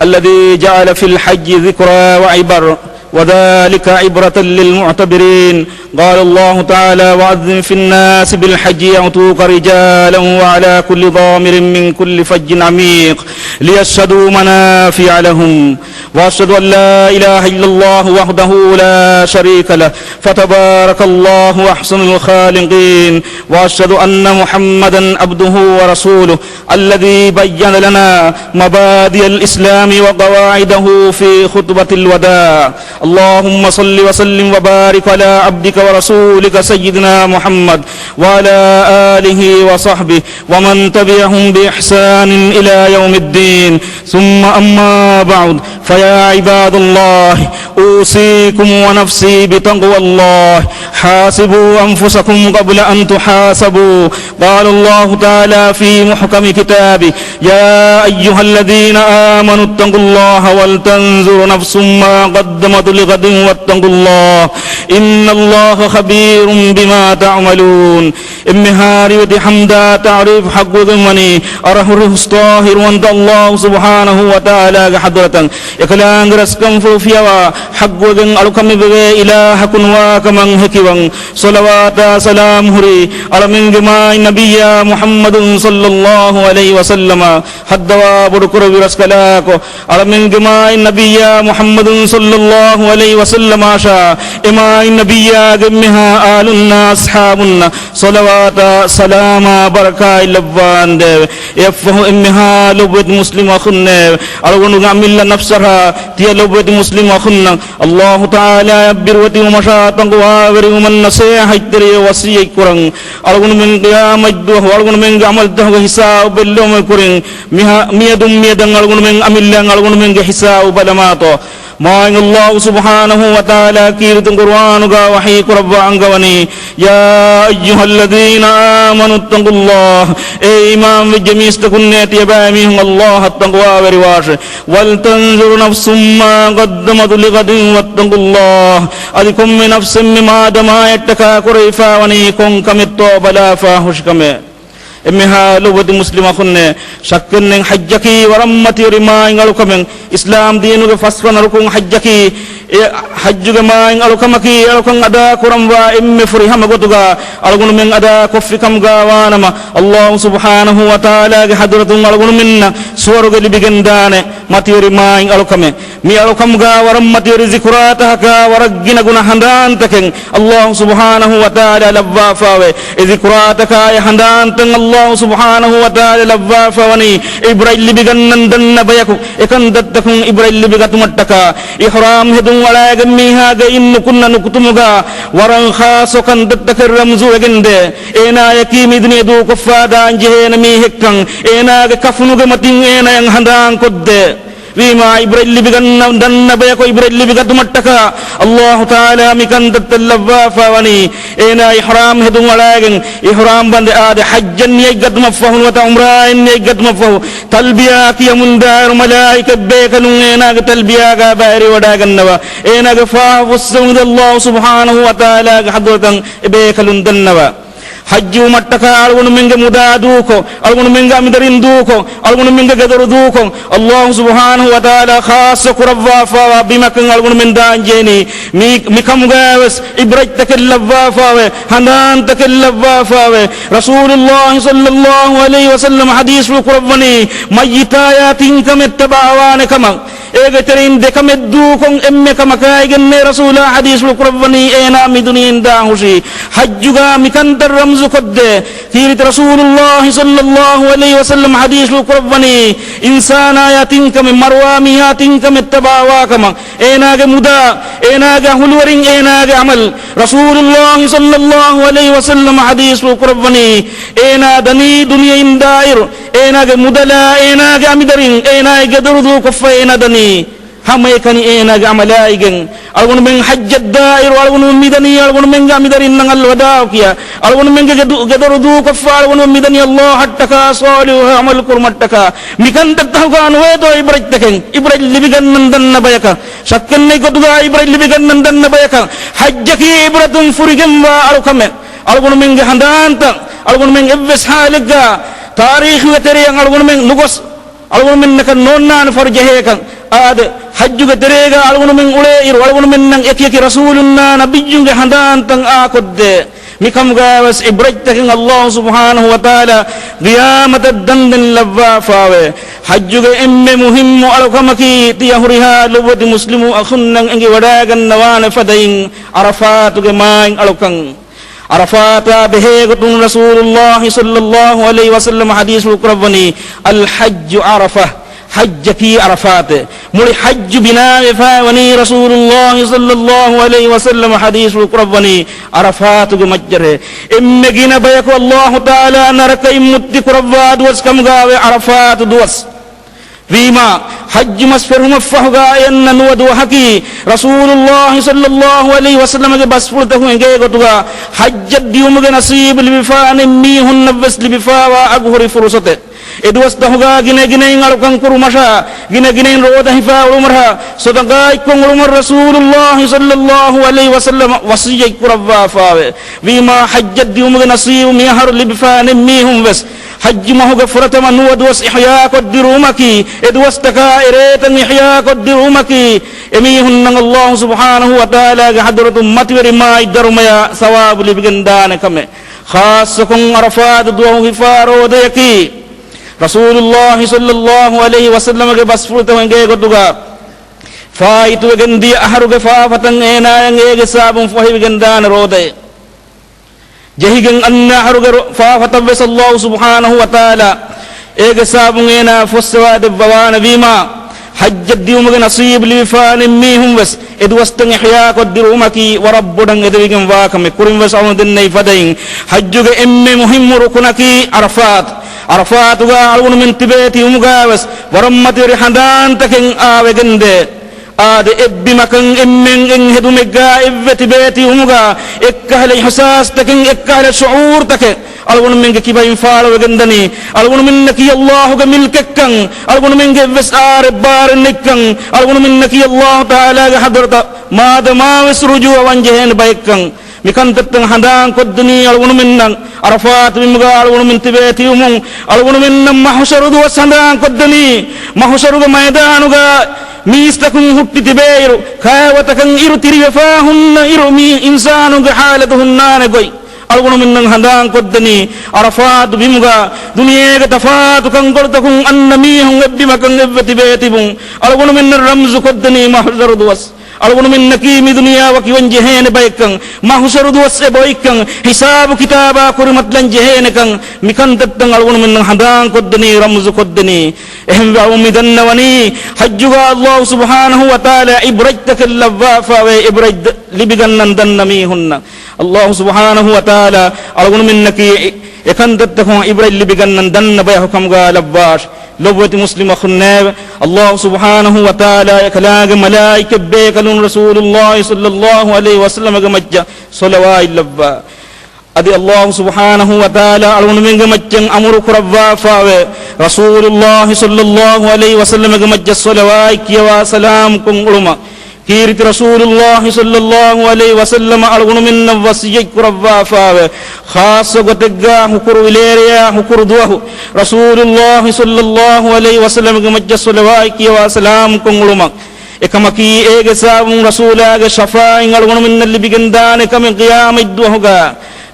الذي جعل في الحج ذكرى وعبر، وذلك عبرة للمعتبرين. قال الله تعالى: وأذن في الناس بالحج يأتوك رجالا وعلى كل ضامر من كل فج عميق ليشهدوا منافع لهم. وأشهد أن لا إله إلا الله وحده لا شريك له، فتبارك الله أحسن الخالقين. وأشهد أن محمدا عبده ورسوله الذي بين لنا مبادئ الإسلام وقواعده في خطبة الوداع. اللهم صل وسلم وبارك على عبدك ورسولك سيدنا محمد وعلى آله وصحبه ومن تبعهم بإحسان إلى يوم الدين. ثم أما بعد، فيا عباد الله، أوصيكم ونفسي بتقوى الله. حاسبوا أنفسكم قبل أن تحاسبوا. قال الله تعالى في محكم كتابه: يا أيها الذين آمنوا اتقوا الله ولتنظر نفس ما قدمت لغد واتقوا الله إن الله خبير بما تعملون. އެންމެހާ ރިވެތި ޙަމްދާ ތަޢުރީފް ޙައްޤުވެގެންވަނީ އަރަހު ރުހުސް ޠާހިރުވަންތަ އައްލާހު ސުބްޙާނަހު ވަތަޢާލާގެ ޙަޟްރަތަށް. އެކަލާނގެ ރަސްކަންފުޅު ފިޔަވާ، ޙައްޤުވެގެން އަޅުކަމެއް ވެވޭ އިލާހަކު ނުވާކަމަށް ހެކިވަން، ޞަލަވާތާ ސަލާމް ހުރީ އަޅަމެންގެ މާތް ނަބިއްޔާ މުޙައްމަދު ޞައްލައްލާހު ޢަލައިހި ވަސައްލަމަށް. ހައްދަވާ ބޮޑުކުރެއްވި ރަސްކަލާކޮ، އަޅަމެންގެ މާތް ނަބިއްޔާ މުޙައްމަދު ޞައްލައްލާހު ޢަލައިހި ވަސައްލަމާށާ، އެ މާތް ނަބިއްޔާގެ އެންމެހާ އާލުންނާ އަޞްޙާބުންނަށް ޞަލަވާތާ ސަލާމާ ބަރަކާތް ލައްވާނދޭވެ. އެއަށްފަހު އެންމެހާ ލޮބުވެތި މުސްލިމް އަޚުންނޭވެ! އަޅުގަނޑުގެ އަމިއްލަ ނަފްސަށާ ތިޔަ ލޮބުވެތި މުސްލިމް އަޚުންނަށް އައްލާހު ތަޢާލާއަށް ބިރުވެތިވުމަށާ ތަޤްވާވެރިވުމަށް ނަޞޭޙަތްތެރިވެ ވަޞިއްޔަތްކުރަން. އަޅުގަނޑުމެން ޤިޔާމަތްދުވަހު އަޅުގަނޑުމެންގެ ޢަމަލުތަކުގެ ޙިސާބު ބެއްލެވުމުގެ ކުރިން، މިހާ، މިއަދުން މިއަދަށް އަޅުގަނޑުމެން އަމިއްލައަށް އަޅުގަނޑުމެންގެ ޙިސާބު ބަލަމާތޯ؟ މާތް ﷲ ސުބްޙާނަހޫ ވަތަޢާލާ ކީރިތި ޤުރުއާނުގަ ވަޙީ ކުރައްވާ އަންގަވަނީ، يا أيها الذين آمنوا اتقوا الله، އޭ އީމާން ވެއްޖެ މީސްތަކުންނޭ ތިޔަބައިމީހުން ﷲ އަށް ތަޤްވާވެރިވާށެ. ولتنظر نفس ما قدمت لغد واتقوا الله، އަދި ކޮންމެ ނަފްސެއްމެ މާދަމާޔަށްޓަކާ ކުރެވިފާވަނީ ކޮން ކަމެއްތޯ ބަލާފާ ހުށިކަމެއް. އެންމެހާ ލޮބުވެތި މުސްލިމް އަޚުންނޭ، ޝައްކެއްނެތް ޙައްޖަކީ ވަރަށް މަތިވެރި މާތް އަޅުކަމެއް. އިސްލާމް ދީނުގެ ފަސްވަނަ ރުކުން ޙައްޖަކީ، އެ ޙައްޖުގެ މާތް އަޅުކަމަކީ، އެ އަޅުކަން އަދާ ކުރަންވާ އެންމެ ފުރިހަމަ ގޮތުގަ އަޅުގަނޑުމެން އަދާ ކޮށްފި ކަމުގަ ވާނަމަ، ﷲ ސުބްޙާނަހޫ ވަތަޢާލާގެ ޙަޟްރަތުން އަޅުގަނޑުމެންނަށް ސުވަރުގެ ލިބިގެންދާނެ މަތިވެރި މާތް އަޅުކަމެއް. މި އަޅުކަމުގަ ވަރަށް މަތިވެރި ޒިކުރާތަކަކާ ވަރަށް ގިނަ ގުނަ ހަނދާންތަކެއް ﷲ ސުބްޙާނަހޫ ވަތަޢާލާ ލައްވާފާވޭ. އެ ޒިކުރާތަކާއި ހަނދާންތައް ﷲ ސުބްޙާނަހޫ ވަތަޢާލާ ލައްވާފާވަނީ އިބްރަތް ލިބިގަންނަން ދަންނަ ބަޔަކު، އެކަންތައްތަކުން އިބްރަތް ލިބިގަތުމަށްޓަކާ، އިޙްރާމް ހެދުން އަޅާގެން މީހާގެ އިން ނުކުންނަ ނުކުތުމުގަ ވަރަށް ޚާއްޞަ ކަންތައްތަކެއް ރަމްޒުވެގެންދޭ. އޭނާޔަކީ މިދުނިޔެ ދޫކޮށްފާ ދާން ޖެހޭނެ މީހެއްކަން، އޭނާގެ ކަފުނުގެ މަތިން އޭނާޔަށް ހަނދާންކޮށްދޭ. ވީމާ، އިބްރަތް ލިބިގަންނަ ދަންނަ ބަޔަކު އިބްރަތް ލިބިގަތުމަށްޓަކާ، ﷲ ތަޢާލާ މިކަންތައްތައް ލައްވާފާވަނީ، އޭނާ އިޙްރާމް ހެދުން އަޅާގެން، އިޙްރާމް ބަނދެ އާދެ، ޙައްޖަށް ނިޔަތްގަތުމަށްފަހު ނުވަތަ ޢުމްރާއެއް ނިޔަތްގަތުމަށްފަހު، ތަލްބިޔާ ކިޔަމުންދާއިރު މަލާއިކަތް ބޭކަލުން އޭނާގެ ތަލްބިޔާގާ ބައިވެރިވަޑައިގަންނަވާ. އޭނާގެ ފާފަ ފުއްސެވުނު ﷲ ސުބްޙާނަހޫ ވަތަޢާލާގެ ޙަޟްރަތަށް އެބޭކަލުން ދަންނަވާ. ޙައްޖުވުމަށްޓަކާ އަޅުގަނޑުމެންގެ މުދާ ދޫކޮށް، އަޅުގަނޑުމެންގެ އަމިދަރިން ދޫކޮށް، އަޅުގަނޑުމެންގެ ގެދޮރު ދޫކޮށް، ﷲ ސުބްޙާނަހޫ ވަތަޢާލާ ޚާއްޞަ ކުރައްވާފާވާ ބިމަކަށް އަޅުގަނޑުމެން ދާންޖެހެނީ. މި، މިކަމުގައިވެސް އިބްރަތްތަކެއް ލައްވާފާވޭ، ހަނދާންތަކެއް ލައްވާފާވޭ. ރަސޫލުﷲ ޞައްލަﷲ ޢަލައިހި ވަސައްލަމަ ޙަދީޘްފުޅު ކުރައްވަނީ، މައްޔިތާޔާ ތިން ކަމެއް ތަބައަވާނެ ކަމަށް. އޭގެ ތެރެއިން ދެކަމެއް ދޫކޮށް އެންމެ ކަމަކާއިގެންނޭ ރަސޫލާ ޙަދީޘްފުޅު ކުރައްވަނީ އޭނާ މި ދުނިޔެއިން ދާން ހުށީ. ޙައްޖުގާ މިކަންތައް ރަމްޒުކޮށްދޭ. ކީރިތި ރަސޫލުﷲ ޞައްލަﷲ ޢަލައިހި ވަސައްލަމަ ޙަދީޘްފުޅު ކުރައްވަނީ އިންސާނާޔާ ތިން ކަމެއް، މަރުވާ މީހާ ތިން ކަމެއް ތަބައަވާ ކަމަށް. އޭނާގެ މުދާ، އޭނާގެ އަހުލުވެރިން، އޭނާގެ ޢަމަލް. ރަސޫލުﷲ ޞައްލަﷲ ޢަލައިހި ވަސައްލަމަ ޙަދީޘްފުޅު ކުރައްވަނީ އޭނާ ދަނީ ދުނިޔެއިން ދާއިރު، އޭނާގެ މުދަލާ، އޭނާގެ އަމިދަރިން، އޭނާގެ ގެދޮރު ދޫކޮށްފަ އޭނާ ދަނީ. ހަމައެކަނި އޭނާގެ ޢަމަލާއިގެން. އަޅުގަނޑުމެން ޙައްޖަށްދާއިރު އަޅުގަނޑުމެން މިދަނީ އަޅުގަނޑުމެންގެ އަމިދަރިންނަށް އަލްވަދާޢު ކިޔާ. އަޅުގަނޑުމެންގެ ގެދު-، ގެދޮރު ދޫކޮށްފަ އަޅުގަނޑުމެން މިދަނީ ﷲ އަށްޓަކާ ޞާލިޙު ޢަމަލު ކުރުމަށްޓަކާ. މިކަންތައްތަކުގާ ނުވޭތޯ ޢިބްރަތްތަކެއް؟ ޢިބްރަތް ލިބިގަންނަން ދަންނަ ބަޔަކަށް. ޝައްކެއްނެތް ގޮތުގާ ޢިބްރަތް ލިބިގަންނަން ދަންނަ ބަޔަކަށް. ޙައްޖަކީ ޢިބްރަތުން ފުރިގެންވާ އަޅުކަމެއް. އަޅުގަނޑުމެންގެ ހަނދާންތައް، އަޅުގަނޑުމެން އެއްވެސް ޙާލެއްގާ ތާރީޚުގެ ތެރެއަށް އަޅުގަނޑުމެން ނުގޮސް، އަޅުގަނޑުމެންނަކަށް ނޯންނާނެ ފަރު ޖެހޭކަން. އާދެ، ޙައްޖުގެ ތެރޭގަ އަޅުގަނޑުމެން އުޅޭ އިރު، އަޅުގަނޑުމެންނަށް އެކިއެކި ރަސޫލުންނާ ނަބިއްޔުންގެ ހަނދާންތައް އާކޮށްދޭ. މިކަމުގައިވެސް ޢިބްރަތްތަކެއް ﷲ ސުބްޙާނަހޫ ވަތަޢާލާ ޤިޔާމަތަށް ދަންދެން ލައްވާފާވޭ. ޙައްޖުގެ އެންމެ މުހިއްމު އަޅުކަމަކީ، ތިޔަ ހުރިހާ ލޮބުވެތި މުސްލިމު އަޚުންނަށް އެނގިވަޑައިގަންނަވާނެ ފަދައިން، ޢަރަފާތުގެ މާތް އަޅުކަން. ޢަރަފާތާ ބެހޭގޮތުން ރަސޫލުﷲ ޞައްލަﷲ ޢަލައިހި ވަސައްލަމަ ޙަދީޘްފުޅު ކުރައްވަނީ، الحج عرفة، ޙައްޖަކީ ޢަރަފާތެއް. މުޅި ޙައްޖު ބިނާވެފައިވަނީ، ރަސޫލުﷲ ޞައްލަﷲ ޢަލައިހި ވަސައްލަމަ ޙަދީޘްފުޅު ކުރައްވަނީ، ޢަރަފާތުގެ މައްޗަށޭ. އެންމެ ގިނަ ބަޔަކު ﷲ ތަޢާލާ ނަރަކައިން މުއްތި ކުރައްވާ ދުވަސް ކަމުގާވޭ ޢަރަފާތު ދުވަސް. ވީމާ، ޙައްޖު މަސް ފެށުމަށްފަހުގާ އެންނަ ނުވަ ދުވަހަކީ، ރަސޫލުﷲ ޞައްލަﷲ ޢަލައިހި ވަސައްލަމަގެ ބަސްފުޅުތަކުން އެނގޭ ގޮތުގާ، ޙައްޖަށް ދިއުމުގެ ނަސީބު ލިބިފާނެ މީހުންނަށްވެސް ލިބިފާވާ އަގުހުރި ފުރުޞަތެއް. އެ ދުވަސްތަކުގާ ގިނަ ގިނައިން އަޅުކަން ކުރުމަށާ، ގިނަ ގިނައިން ރޯދަ ހިފާ އުޅުމަށާ، ޞަދަޤާތްކޮށް އުޅުމަށް ރަސޫލުﷲ ޞައްލަﷲ ޢަލައިހި ވަސައްލަމަ ވަޞިއްޔަތް ކުރައްވާފާވޭ. ވީމާ، ޙައްޖަށް ދިއުމުގެ ނަސީބު މިއަހަރު ލިބިފާނެ މީހުން ވެސް، ޙައްޖު މަހުގެ ފުރަތަމަ ނުވަ ދުވަސް އިޙްޔާކޮށްދިރުވުމަކީ، އެ ދުވަސްތަކާ އެރޭތައް އިޙްޔާކޮށްދިރުވުމަކީ، އެމީހުންނަށް ﷲ ސުބްޙާނަހޫ ވަތަޢާލާގެ ޙަޟްރަތުން މަތިވެރި މާތް ދަރުމަޔާ ސަވާބު ލިބިގެންދާނެ ކަމެއް. ޚާއްޞަކޮށް ޢަރަފާތު ދުވަހު ހިފާ ރޯދަޔަކީ، ރަސޫލުﷲ ޞައްލަﷲ ޢަލައިހި ވަސައްލަމަގެ ބަސްފުޅުތަކުން އެނގޭ ގޮތުގާ، ފާއިތުވެގެން ދިޔަ އަހަރުގެ ފާފަތައް އޭނާޔަށް އޭގެ ސަބަބުން ފޮހެވިގެންދާނެ ރޯދައެއް. ޖެހިގެން އަންނަ އަހަރުގެ ރޯ-، ފާފަތައްވެސް ﷲ ސުބްޙާނަހޫ ވަތަޢާލާ އޭގެ ސަބަބުން އޭނާ ފޮއްސަވާ ދެއްވަވާނެ. ވީމާ، ޙައްޖަށް ދިއުމުގެ ނަސީބު ލިބިފާނެ މީހުން ވެސް އެ ދުވަސްތައް އިޙްޔާކޮށްދިރުވުމަކީ ވަރަށް ބޮޑަށް އެދެވިގެން ވާ ކަމެއް. ކުރިން ވެސް އަޅުގަނޑު ދެންނެވި ފަދައިން، ޙައްޖުގެ އެންމެ މުހިއްމު ރުކުނަކީ ޢަރަފާތު. ޢަރަފާތުގާ އަޅުގަނޑުމެން ތިބޭ ތިބުމުގާވެސް ވަރަށް މަތިވެރި ހަނދާންތަކެއް އާވެގެންދޭ. އާދެ، އެއްބިމަކަށް އެންމެން އެއް ހެދުމެއްގާ އެއްވެ ތިބޭ ތިބުމުގާ، އެއްކަހަލަ އިޙްސާސްތަކެއް، އެއްކަހަލަ ޝުޢޫރުތަކެއް އަޅުގަނޑުމެންގެ ކިބައިން ފާޅުވެގެންދަނީ. އަޅުގަނޑުމެންނަކީ ﷲ ގެ މިލްކެއްކަން، އަޅުގަނޑުމެންގެ އެއްވެސް އާރެއް ބާރެއް ނެތްކަން، އަޅުގަނޑުމެންނަކީ ﷲ ތަޢާލާގެ ޙަޟްރަތަށް މާދަމާވެސް ރުޖޫޢަ ވަން ޖެހޭނެ ބައެއްކަން. މި ކަންތައްތައް ހަނދާންކޮށްދެނީ އަޅުގަނޑުމެންނަށް. ޢަރަފާތު ބިމުގާ އަޅުގަނޑުމެން ތިބޭ ތިބުމުން އަޅުގަނޑުމެންނަށް މަޙުޝަރު ދުވަސް ހަނދާންކޮށްދެނީ. މަޙުޝަރުގެ މައިދާނުގާ މީސްތަކުން ހުއްޓި ތިބޭއިރު، ކައިވަތަކަށް އިރު ތިރިވެފާ ހުންނަ އިރު، މީ އިންސާނުންގެ ޙާލަތު ހުންނާނެ ގޮތް އަޅުގަނޑުމެންނަށް ހަނދާންކޮށްދެނީ. ޢަރަފާތު ބިމުގާ ދުނިޔޭގެ ތަފާތު ކަންކޮޅުތަކުން އަންނަ މީހުން އެއްބިމަކަށް އެއްވެ ތިބޭ ތިބުން އަޅުގަނޑުމެންނަށް ރަމްޒުކޮށްދެނީ މަޙުޝަރު ދުވަސް. އަޅުގަނޑުމެންނަކީ މި ދުނިޔެއާ ވަކިވަން ޖެހޭނެ ބައެއްކަން، މަޙުޝަރު ދުވަސް އެބައޮތްކަން، ޙިސާބު ކިތާބާ ކުރިމަތިލަން ޖެހޭނެކަން، މިކަންތައްތައް އަޅުގަނޑުމެންނަށް ހަނދާންކޮށްދެނީ، ރަމްޒުކޮށްދެނީ. އެހެންވެ އަޅުގަނޑު މި ދަންނަވަނީ، ޙައްޖުގާ ﷲ ސުބްޙާނަހޫ ވަތަޢާލާ ޢިބްރަތްތަކެއް ލައްވާފައިވޭ، ޢިބްރަތް ލިބިގަންނަން ދަންނަ މީހުންނަށް. ﷲ ސުބްޙާނަހޫ ވަތަޢާލާ އަޅުގަނޑުމެންނަކީ އެކަންތައްތަކުން ޢިބްރަތް ލިބިގަންނަން ދަންނަ ބަޔަކު ކަމުގާ ލައްވާށި. ލޮބުވެތި މުސްލިމް އަޚުންނޭވެ! ﷲ ސުބްޙާނަހޫ ވަތަޢާލާ އެކަލާނގެ މަލާއިކަތް ބޭކަލުން ރަސޫލުﷲ ޞައްލަﷲ ޢަލައިހި ވަސައްލަމަގެ މައްޗަށް ޞަލަވާތް ލައްވާ. އަދި ﷲ ސުބްޙާނަހޫ ވަތަޢާލާ އަޅުގަނޑުމެންގެ މައްޗަށް އަމުރު ކުރައްވާފައިވޭ، ރަސޫލުﷲ ޞައްލަﷲ ޢަލައިހި ވަސައްލަމަގެ މައްޗަށް ޞަލަވާތް ކިޔަވާ ސަލާމްކޮށް އުޅުމަށް. ކީރިތި ރަސޫލުﷲ ޞައްލަﷲ ޢަލައިހި ވަސައްލަމަ އަޅުގަނޑުމެންނަށް ވަޞިއްޔަތް ކުރައްވާފައިވޭ، ޚާއްޞަ ގޮތެއްގާ ހުކުރު އިލޭރެޔާ ހުކުރު ދުވަހު ރަސޫލުﷲ ޞައްލަﷲ ޢަލައިހި ވަސައްލަމަގެ މައްޗަށް ޞަލަވާތް ކިޔަވާ ސަލާމްކޮށް އުޅުމަށް. އެކަމަކީ، އޭގެ ސަބަބުން ރަސޫލާގެ ޝަފާޢަތް އަޅުގަނޑުމެންނަށް ލިބިގެންދާނެ ކަމެއް ޤިޔާމަތްދުވަހުގާ.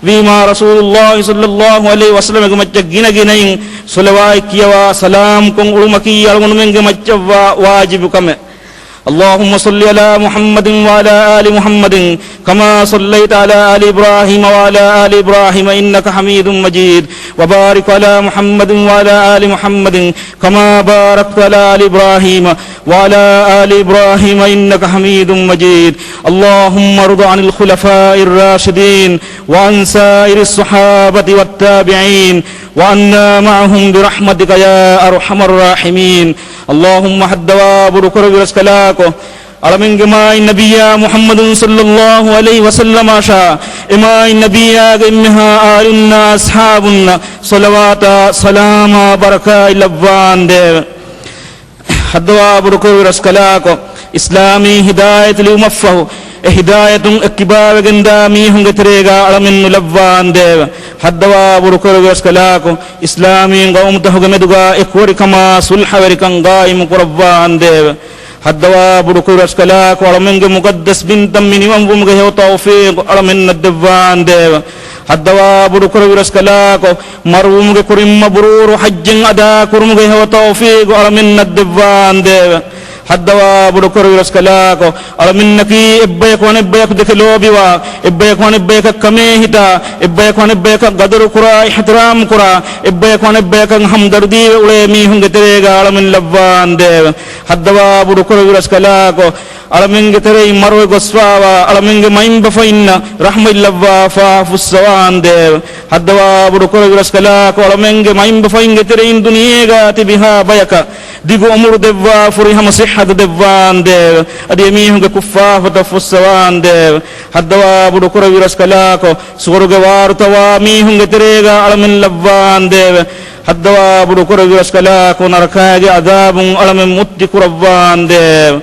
ވީމާ، ރަސޫލުﷲ ޞައްލަﷲ ޢަލައިހި ވަސައްލަމަގެ މައްޗަށް ގިނަ ގިނައިން ޞަލަވާތް ކިޔަވާ ސަލާމްކޮށް އުޅުމަކީ އަޅުގަނޑުމެންގެ މައްޗަށްވާ ވާޖިބު ކަމެއް. اللهم صل على محمد وعلى آل محمد كما صليت على آل إبراهيم وعلى آل إبراهيم إنك حميد مجيد. وبارك على محمد وعلى آل محمد كما باركت على آل إبراهيم وعلى آل إبراهيم إنك حميد مجيد. اللهم ارض عن الخلفاء الراشدين وعن سائر الصحابة والتابعين وعنا معهم برحمتك يا أرحم الراحمين. اللهم، ހައްދަވާ ބޮޑުކުރެއްވި ރަސްކަލާކޮ، އަޅަމެންގެ މާތް ނަބިއްޔާ މުޙައްމަދު ޞައްލަﷲ ޢަލައިހި ވަސައްލަމަށާ، އެ މާތް ނަބިއްޔާގެ އެންމެހާ އާލުންނާ އަޞްޙާބުންނަށް ޞަލަވާތާ ސަލާމާ ބަރަކާތް ލައްވާނދޭވެ. ހައްދަވާ ބޮޑުކުރެއްވި ރަސްކަލާކޮ، އިސްލާމީ ހިދާޔަތު ލިބުމަށްފަހު، އެ ހިދާޔަތުން އެއްކިބާވެގެންދާ މީހުންގެ ތެރޭގާ އަޅަމެން ނުލައްވާނދޭވެ. ހައްދަވާ ބޮޑުކުރެއްވި ރަސްކަލާކޮ، އިސްލާމީ ޤައުމުތަކުގެ މެދުގާ އެކުވެރިކަމާ ޞުލްޙަވެރިކަން ޤާއިމު ކުރައްވާނދޭވެ. ހައްދަވާ ބޮޑުކުރެއްވި ރަސްކަލާކޮ، އަޅަމެންގެ މުޤައްދަސް ބިންތައް މި ނިމަންވުމުގެ ހެޔޮ ތައުފީޤު އަޅަމެންނަށް ދެއްވާނދޭވެ. ހައްދަވާ ބޮޑުކުރެއްވި ރަސްކަލާކޮ، މަރުވުމުގެ ކުރިން މަބްރޫރު ޙައްޖެއް އަދާ ކުރުމުގެ ހެޔޮ ތައުފީޤު އަޅަމެންނަށް ދެއްވާނދޭވެ. ހައްދަވާ ބޮޑުކުރެއްވި ރަސްކަލާކޮ، އަޅަމެންނަކީ އެއްބަޔަކު އަނެއްބަޔަކު ދެކެ ލޯބިވާ، އެއްބަޔަކު އަނެއްބަޔަކަށް ކަމޭހިތާ، އެއްބަޔަކު އަނެއްބަޔަކަށް ޤަދަރުކުރާ، އިޙްތިރާމް ކުރާ، އެއްބަޔަކު އަނެއްބަޔަކަށް ހަމްދަރުދީވެ އުޅޭ މީހުންގެ ތެރޭގާ އަޅަމެން ލައްވާނދޭވެ. ހައްދަވާ ބޮޑުކުރެއްވި ރަސްކަލާކޮ، އަޅަމެންގެ ތެރެއިން މަރުވެ ގޮސްފާވާ އަޅަމެންގެ މައިންބަފައިންނަށް ރަޙްމަތް ލައްވާފާ ފުއްސަވާނދޭވެ. ހައްދަވާ ބޮޑުކުރެއްވި ރަސްކަލާކޮ، އަޅަމެންގެ މައިންބަފައިންގެ ތެރެއިން ދުނިޔޭގާ ތިބިހާ ބަޔަކަށް ދިގު އުމުރު ދެއްވާ ފުރިހަމަ ޞިއްޙަތު ދެއްވާނދޭވެ. އަދި އެމީހުންގެ ކުށްފާފަތައް ފުއްސަވާނދޭވެ. ހައްދަވާ ބޮޑުކުރެއްވި ރަސްކަލާކޮ، ސުވަރުގެ ވާރުތަވާ މީހުންގެ ތެރޭގާ އަޅަމެން ލައްވާނދޭވެ. ހައްދަވާ ބޮޑުކުރެއްވި ރަސްކަލާކޮ، ނަރަކާގެ ޢަޛާބުން އަޅަމެން މުއްތި ކުރައްވާނދޭވެ.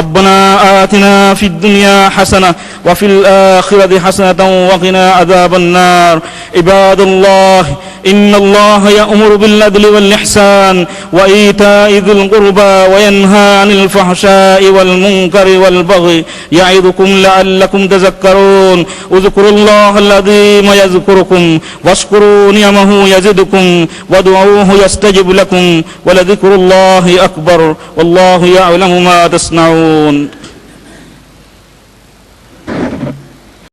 ربنا آتنا في الدنيا حسنة وفي الآخرة حسنة وقنا عذاب النار. عباد الله، إن الله يأمر بالعدل والإحسان وإيتاء ذي القربى وينهى عن الفحشاء والمنكر والبغي يعظكم لعلكم تذكرون. اذكروا الله العظيم يذكركم واشكروا نعمه يزدكم وادعوه يستجب لكم ولذكر الله أكبر والله يعلم ما تصنعون.